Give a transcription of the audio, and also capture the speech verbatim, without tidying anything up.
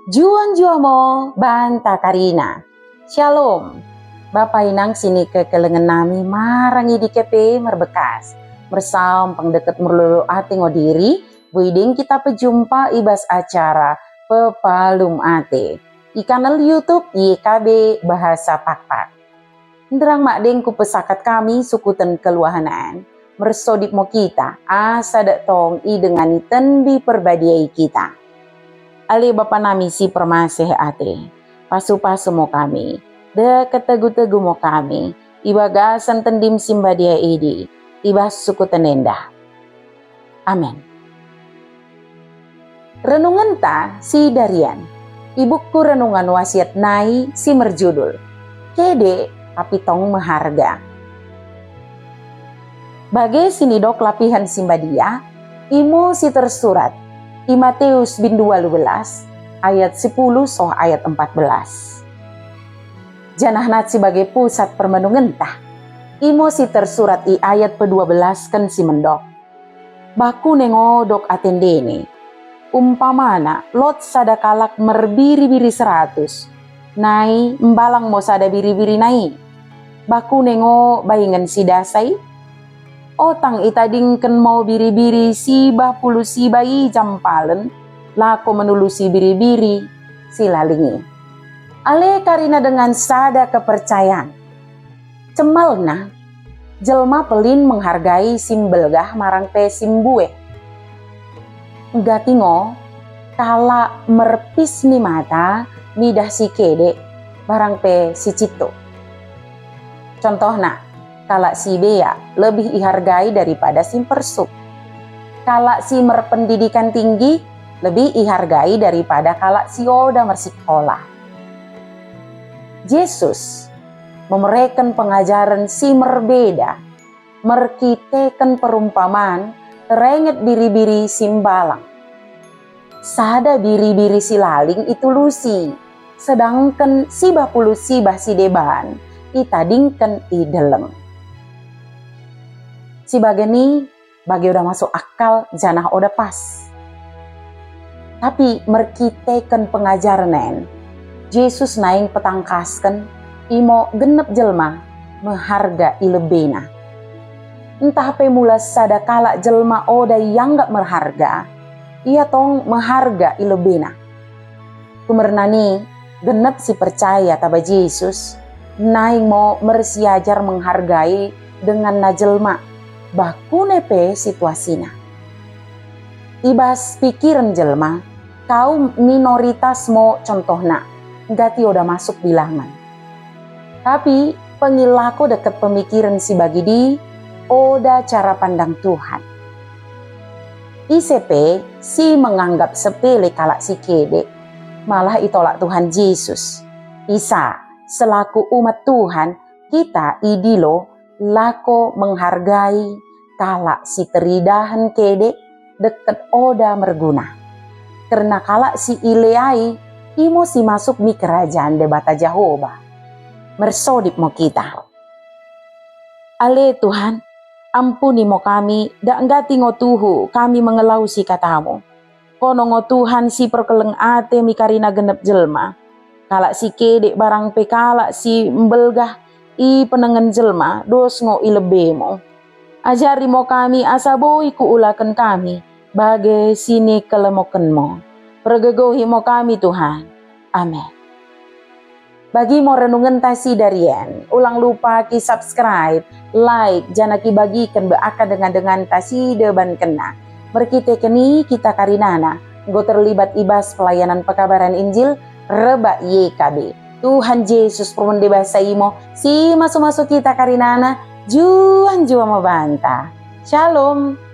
Njuah-njuah mo banta karina. Shalom. Bapa inang si nikekelengen nami marang i dike pe merbekas. Mersampang deket merlolo ate ngo diri, boi deng kita pejumpa i bas acara Pepalum Ate i kanal YouTube Y K B Bahasa Pakpak. Nderang mak deng kupesakat kami sukuten keluahen en, mersodip mo kita, asa dak tong idengani Tendi Perbadia i kita. Ale Bapa nami si permaseh ate, pasu-pasu mo kami, deket tegu-tegu mo kami, i bagasen Tendim si mbadia idi, i bas sukuten enda. Amen. Renungenta si darian i buku Renungan Wasiat nai si merjudul Kede tapi Tong Meharga. Bage si nidok lapihen si mbadia, imo si tersurat i Matius bindu walu belas ayat sepuluh soh ayat empat belas. Janah nat si bage pusat permenungenta, imo si tersurat i ayat pedua belasken si mendok. Bakune ngo dok ate ndene. Umpamana, lot sada kalak merbiri-biri seratus, nai mbalang mo sada biri-biri nai. Bakune ngo baingen si dasai? Otang itadingken mo biri-biri sibah puluh sibah i jampalen, lako menulusi biri-biri si lalingi. Ale karina dengan sada kepercayan. Cemalna, jelma pelin menghargai si mbelgah marang pe si mbue. Nggati ngo, kalak merpis ni mata midah si kede barang pe si citu. Contohna, kalak si bea lebih ihargai daripada si mpersuk. Kalak si merpendidikan tinggi lebih ihargai daripada kalak si oda mersikola. Jesus memereken pengajaren si merbeda merkiteken perumpaman renget biri-biri si mbalang. Sada biri-biri si laling itulusi, sedangken sibah puluh sibah si deban itadingken i deleng. Si bage ni, bage oda masuk akal janah oda pas. Tapi merkiteken pengajaren en, Jesus naing petangkasken imo genep jelma meharga i lebena. Ntah pe mula sada kalak jelma oda ianggap merharga, ia tong meharga i lebena. Kumerna ni, genep si percaya taba Jesus, naing mo mersiajar menghargai denganna jelma, bakune pe situasina. I bas pikiren jelma, kaum minoritas mo contohna, nggati oda masuk bilangan. Tapi pengilako deket pemikiren si bagidi, oda cara pandang Tuhan. Ise pe si menganggap sepele kalak si kede, malah itolak Tuhan Jesus. Isa, selaku umat Tuhan, kita idilo lako menghargai kalak si teridahen kede deket oda merguna. Kerna kalak si ileai, imo si masuk mi kerajan Debata Jehovah. Mersodip mo kita. Ale Tuhan, ampuni mo kami, dak nggati ngo tuhu kami mengelausi katamu. Kono ngo Tuhan si perkeleng ate mi karina genep jelma. Kalak si kedek barang pe kalak si mbelgah i penengen jelma, dos ngo i lebemu. Ajari mo kami asa boi kuulaken kami bage si nikelemokenmu. Pergegohi mo kami, Tuhan. Amen. Bagi mo renungenta si darian, ulang lupa ki subscribe, like, janah ki bagiken be aka dengan-denganta si debankenna. Merkiteken i kita karinana enggo terlibat i bas pelayanan pekabaran Injil rebbak Y K B. Tuhan Jesus permende basa imo si masu-masu kita karinana, juah-juah mo banta. Shalom.